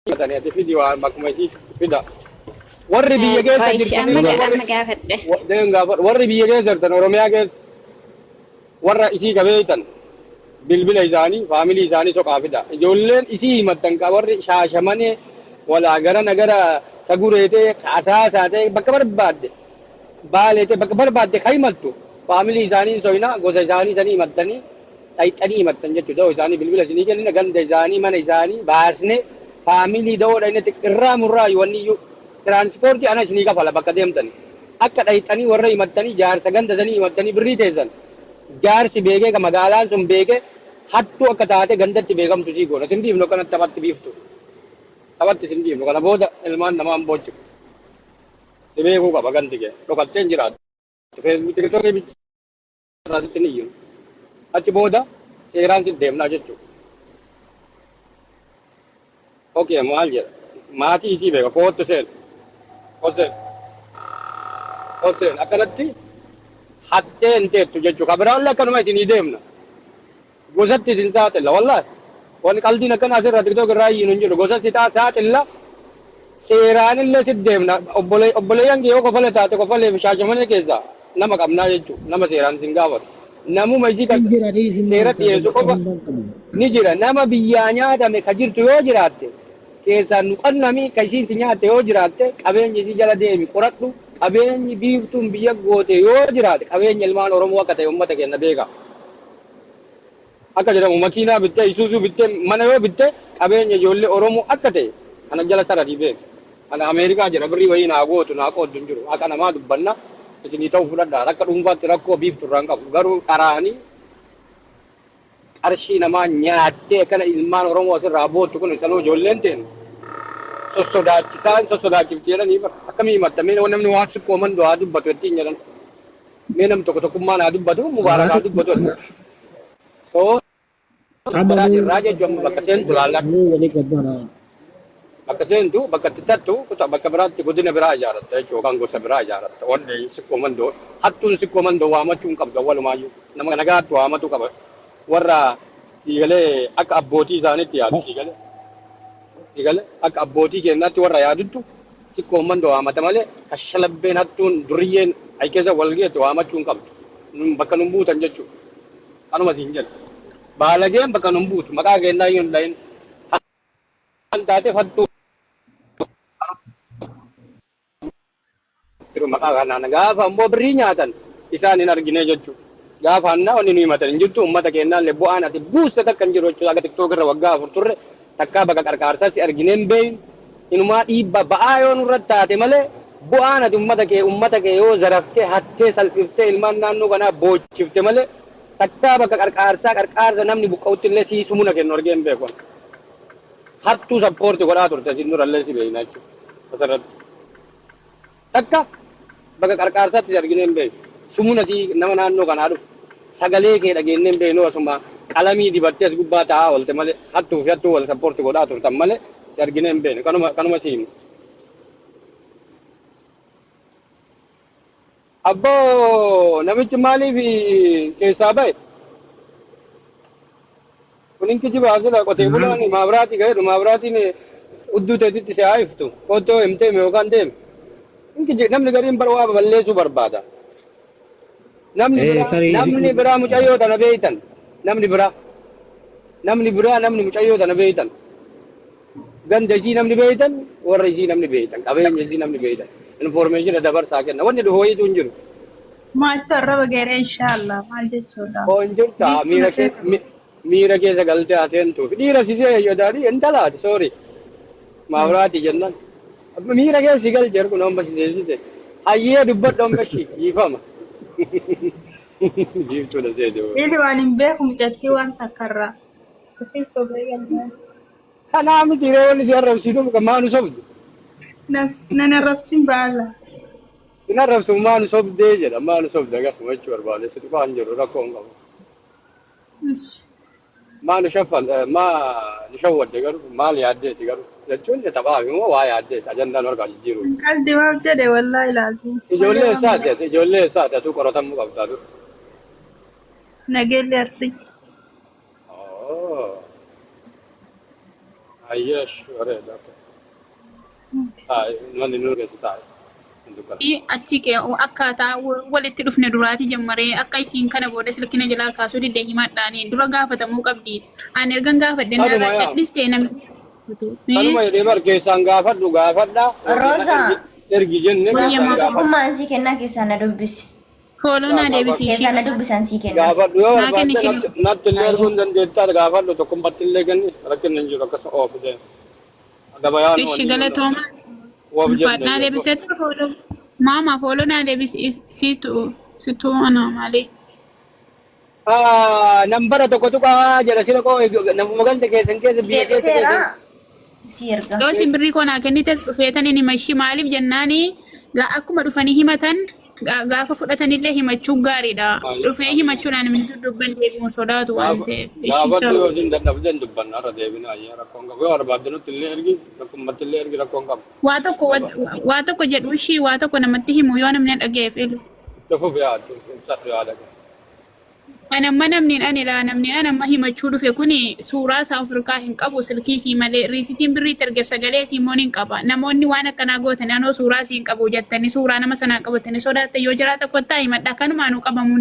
Himatanii ati fidi waan bakkuma isii fida. Warri biyya keessa Qoy ishee jirtan amma illee warri amma gaafadhe. Deem gaafadhu. Warri biyya keessa jirtan Oromiyaa keessa warra isii qabeeytan bilbila isaanii faamilii isaanii soqaa fida. Ijoolleen isii himattan ka warri Shaashamanee walaa gara nagara sagureetee asaasaa ta'e bakka barbaadde Baalee ta'e bakka barbaadde ka himattu faamilii isaanii hin soyna gosa isaanii sanii himattanii dhayxanii himattan jechuudha. Da'oo isaanii bilbila isinii kennina ganda isaanii mana isaanii baasne faamilii da'oo dhayne irraa murraa wanni iyyuu tiraanspoortii ana isinii kafala bakka deemtani. Akka dhayxanii warra himattanii jaarsa ganda sanii himattanii birrii teessan jaarsi beekee ka magaalaan sun beekee hattuu akka taate gandatti beekamtu sii goona. Isin dhiifnu akkanatti taphatti biiftu. Taphatti isin dhiifnu kana booda ilmaan namaa hin boochifnu. Si beekuu qaba gandi kee. Dhokattee hin jiraattu. Feesbuuk tiktookii bichaa sitti hin iyyinu. Achi booda seeraan sitti deemnaa jechuudha. Okay, maal jedha? Maatii isii beeka. Koottu seen. Koseen. Koseen. Akkanatti hattee hin teettu jechuudha. Kabiraallee akkanuma isinii deemna. Gosatti isin saaxilla. Wallaahi. Wanni qaldiin akkana asirra tiktook irraa iyyinu hin jiru. Gosa si saaxilla. Seeraanillee sitti deemna. Obboleeyyan kee yoo kofale taate kofalee fi Shaashamanee keessaa nama qabnaa jechuudha. Nama seeraan isin gaafatu. Namuma isii kan Hin jira dhiisi maal seera taate dhiyeessu bakka qofa hundaan qabna. ni jira. Nama biyyaa nyaatame ka jirtu yoo jiraatte keessaan nu qannami ka isiin si nyaatte yoo jiraatte qabeenya isii jala deemi qoradhu qabeenyi biiftuun biyya goote yoo jiraate qabeenya ilmaan Oromoo akka ta'e uummata keenya beeka. Akka jedhamu makiinaa bittee Isuuzuu bittee mana yoo bitte qabeenya ijoollee Oromoo akka ta'e kana jala sararii beeki. Ana Ameerikaa jira birrii wayii naa gootu naa qooddu hin jiru. Haqa namaa dubbanna isinii ta'u fudhadhaa. Akka dhuunfaatti rakkoo biiftu irraa hin qabu. Garuu qaraanii qarshii namaa nyaattee akkana ilmaan Oromoo asirraa boottu kun sanuu ijoolleen teen sossodaachisaan sossodaachifti jedhanii bara akkamii himatta mee namni waan sikkoo mandoo haa dubbatu ittiin jedhan. Mee nam tokko tokkummaan haa dubbatu Mubaarak haa dubbatu. So godhaa jirraa jechuun amma bakka seentu laalladhu. Walii gabbara. Bakka seentu bakka itti tattu kuta bakka biraatti godina biraa ijaarratta jechuudha yookaan gosa biraa ijaarratta. Wanni sikkoo mandoo hattuun sikkoo mandoo waamachuu hin qabdu awwalumaayyuu. Nama nagaatti waamatu qaba. Warra siigalee akka abbootii isaaniitti yaadu siigalee. Siigalee akka abbootii keenyaatti warra yaaduttu Sikkoo mandoo waamata malee kashalabbeen hattuun duriyyeen ay keessa wal geettu waamachuu hin qabdu. Nun bakka nun buutan jechuudha. Kanuma siin jedha. Baalageen bakka nun buutu maqaa keennaa iyyuu hin dhahin. Kan taate hattuu jiru maqaa kanaan gaafa ammoo birrii nyaatan isaan hin argine jechuudha. Gaafa hannaa wanni nu himatan hin jirtu uummata keennaallee bu'aan ati buuste takka hin jiru jechuudha. Akka tiktook irra waggaa 4 turre takkaa bakka qarqaarsaa si arginee hin beeynu. Inumaa dhiibba ba'aa yoo nurra taate malee bu'aan ati ummata kee yoo zaraftee hattee salphiftee ilmaan naannoo kanaa boochifte malee takkaa bakka qarqaarsaa qarqaarsa namni buqqa'utti illee sii sumuna kennu argee hin beeku. Hattuu sappoorti godhaa turte asiin durallee si beekna jechuudha. Asirratti. Takka bakka qarqaarsaatti si arginee hin beeknu. Sumuna sii nama naannoo kanaa dhufu sagalee kee dhageennee hin beeknu asuma qalamii dibattee as gubbaa taa'aa oolte malee hattuu fi hattuu wal sappoorti godhaa turtan malee si arginee hin beeknu. Kanuma si himna. Abboo namichi maaliif keessaa ba'e? Kun hin kijiba asirra qotee bulaan maabiraatii ga'eedhu maabiraatiin hudduu teetitti si haa iftu. Koottoo himtee yookaan deemi. Hin kijiba namni gariin bar waa balleessuu barbaada. Namni biraa Tarii namni biraa mucayyoo tana beeytan. Namni biraa namni biraa namni mucayyoo tana beeytan. Ganda isii namni beeytan warra isii namni beeytan qabeenya isii namni beeytan. Information dabarsaa kenna. Wanni dhufu wayiitu hin jiru. Maaltu arraba geeree inshaallah maal jechuudha. Hoo hin jirta Biiftuu miira na kee seeta. miira keessa galtee haseentuuf. Dhiira si see yodaadhi intalaati sorry. Maabiraatii jennaan. Miira keessa si galche kun amma si seensise. Hayyee dubbadhu amma ishii dhiifama. Biiftuudha seete. Inni waan hin beeku mucattii waan takkarraa. Ofiin sobee galmaa. Kanaa miti ree wanni si arrabsiinu maa nu sobdu. Nan arrabsin baala. Sin arrabsu maa nu sobdee jedha maa nu sobde akkasuma jechuu barbaade si tuqaa hin jiru rakkoo hin qabu. Maa nu shaffal maa nu shawwadde garuu maal yaaddeeti garuu jechuun taphaaf immoo waa yaaddeeti ajandaan harkaa jijjiiruu. Qaldi maaf jedhe wallaahi laazim. Ijoollee eessaati ati ijoollee eessaati atuu qoratamuu qabdaa dur. Nageelli Arsii. Oh. Ayyeesh bareeda. Taa'e manni nu keessa taa'e. Hin dukkana. Achi kee akkaataa walitti dhufne duraati jammaree akka isiin kana booda silkina jalaa kaasuu didde himadhaani dura gaafatamuu qabdi. Ani ergan gaafadhe Kanuma narraa yaa. cal'istee namni. Kanuma jedhee bar keessaan gaafadhu gaafadha. Roza. Ergi jenne Wayya keessaan maama. gaafadhu. Tokkummaan sii kennaa keessaa na dubbisi. Fooloo naa deebisi ishii. Keessaa na dubbisan sii kenna. Gaafadhu yoo Naa kenni barbaadde ishii. natti illee erguu hin dandeettaa gaafadhu tokkummatti illee kenni rakkinni hin jiru akkasuma oofu deema. Gabayaan Ishi galatooma. Woof jenne. Ulfaadhaa deebistee ture fooloo. Maama fooloo naa deebisi siitu situ ana malee. Nambara tokko tuqaa jedha sila koo namuma ganda keessan keessa biyya keessa Deebiseera. keessan. Sii erga. Yoo simbirri koo naa kennite dhufeetanii ni mashii maaliif jennaani akkuma dhufanii himatan gaafa fudhatanillee himachuu gaariidha. Dhufee himachuudhaan namni dudduubban deebi'uun sodaatu waan ta'eef. Ishii Gaafadhu yoo isin dadhabde hin dubbanna irra deebina ayyee rakkoon qabu yoo barbaadde nutti illee ergi rakkummatti illee ergi rakkoon qabu. Waa tokko waa tokko jedhu ishii waa tokko namatti himu yoo namni dhaga'eef ilu. Dhufuuf yaaddu ibsadhu yaada kee. An amma namni ani laa namni an amma himachuu dhufe kuni suuraa isaa ofirkaa hin qabu silkii isii malee riisitiin birrii itti ergeef sagalee isii immoo hin qaba. Namoonni waan akkanaa gootanii anoo suuraa isii hin qabu jettanii suuraa nama sanaa qabatanii sodaatte yoo jiraata kottaa himadha kanumaanuu qabamuu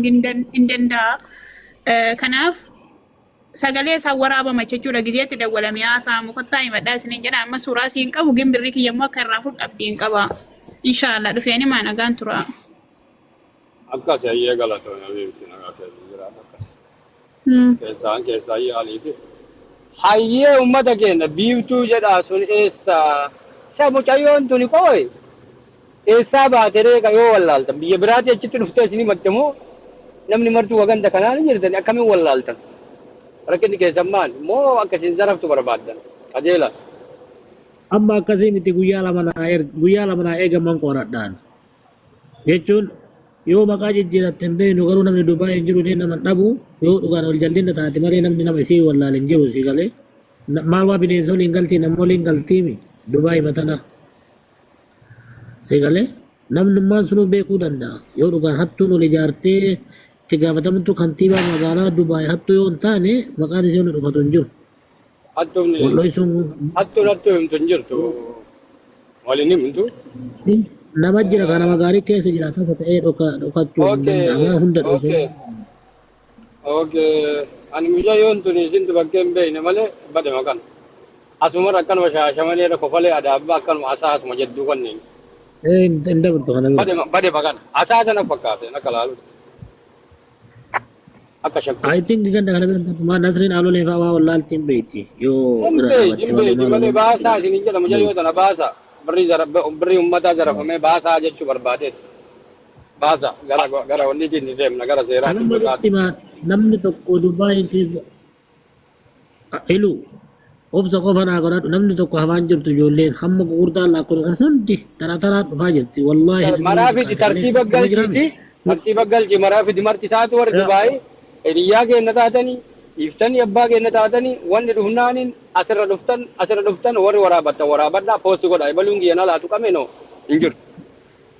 hin danda'a. Kanaaf sagalee isaa waraabama jechuudha gizeetti dawwalamee haasa'amu kottaa himadhaa isiniin jedha amma suuraa isii hin qabu gin birrii kiyya immoo akka irraa fudhu abdii hin qaba. Inshaallah dhufeen himaa nagaan tura. Akkas hayyee galatoon habiibti nagaa keessa jiraadha akkas. Keessaan keessaa yaaliiti. Hayyee uummata keenya biiftuu jedhaa sun eessa? Isa mucayyoon tuni qooyi. Eessaa baate reeka yoo wallaaltan biyya biraatii achitti dhuftee isinii matte moo namni martuu waganda kanaa ni jirtan akkamiin wallaaltan? Rakkinni keessan maali? Moo akkasiin zaraftu barbaaddan? Qajeela. Amma akkasii miti guyyaa lama naa guyyaa lama naa eegaman qoradhaan. Jechuun yoo maqaa jijjiiratte hin beeknu garuu namni Dubaay hin jiru illee nama hin dhabu yoo dhugaan ol jallinna taate malee namni nama isii wallaale hin jiru si galee. Maal waa bineensa waliin galtii nama waliin galtiimi Dubaay matana si galee namnummaan sunuu beekuu danda'a yoo dhugaan hattuun ol ijaartee itti gaafatamtu kantiibaa magaalaa Dubaay hattuu yoo hin taane maqaan isii ol dhokatu hin jiru. Hattuun Wal dhoysuun hattuun hattuu himtu hin jirtu. Waliin himtu. Nama jira kan nama gaarii keessa jira tasa ta'ee dhokachuu hin danda'ama hunda dhoysee. Okay. Ani mucayyoon tuni isintu bakkee hin beekne malee bade maqan. Asumarra akkanuma shaashamanee irra kofalee adaabbaa akkanuma asaa asuma jedduu kanneen. Ee hin dabartu kana bira. Bade bade maqan. Asaa sana fakkaate akka laalu. Akka shakku. I think ganda kana bira hin maa Nasriin Alolee fa'aa waa wallaaltiin beekti yoo Hin bira beeyti dhaabatte hin malee beeyti maal malee waliin baasaa isiniin jedha mucayyoo tana baasa. Birrii zara birrii uummataa zarafamee baasaa jechuu barbaadeeti. Baasa gara gara wanniitiin ni deemna gara seeraatiin Anuma gosaati. sitti himaa namni tokko Dubaayin keessa ilu obsa qofa naa godhadhu namni tokko hafaan jirtu ijoolleen hamma gurguddaan laakkoon kun hundi taraa taraan dhufaa jirti wallaahi Maraa fidi tartiiba galchiiti. Tartiiba galchi maraa fidi marti isaatu warri Dubaay hiriyyaa keenya taatanii dhiiftanii abbaa keenya taatanii wanni dhufnaaniin asirra dhuftan asirra dhuftan warri waraabattan waraabadhaa post godha ebaluun kiyya na laatu qabeenoo hin jiru.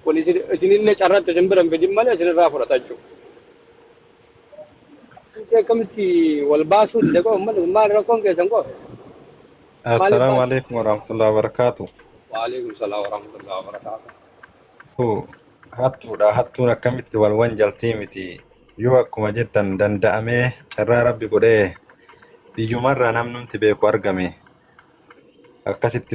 Kun isinillee carratti isin bira hin fidin malee isinirraa fudhata jechuudha. Akkamitti wal baasuu dide qoo uummanni kun maal rakkoon keessan qoo? Maaliif Assalaamu baas? alaikum warahmatullahi wabarakatuh. Waalaikum salaam warahmatullahi wabarakatuh. Hattuudha. Hattuun akkamitti wal wanjaltii miti. Yoo akkuma jettan danda'amee carraa rabbi godhee biyyumarraa namnumti beeku argame akkasitti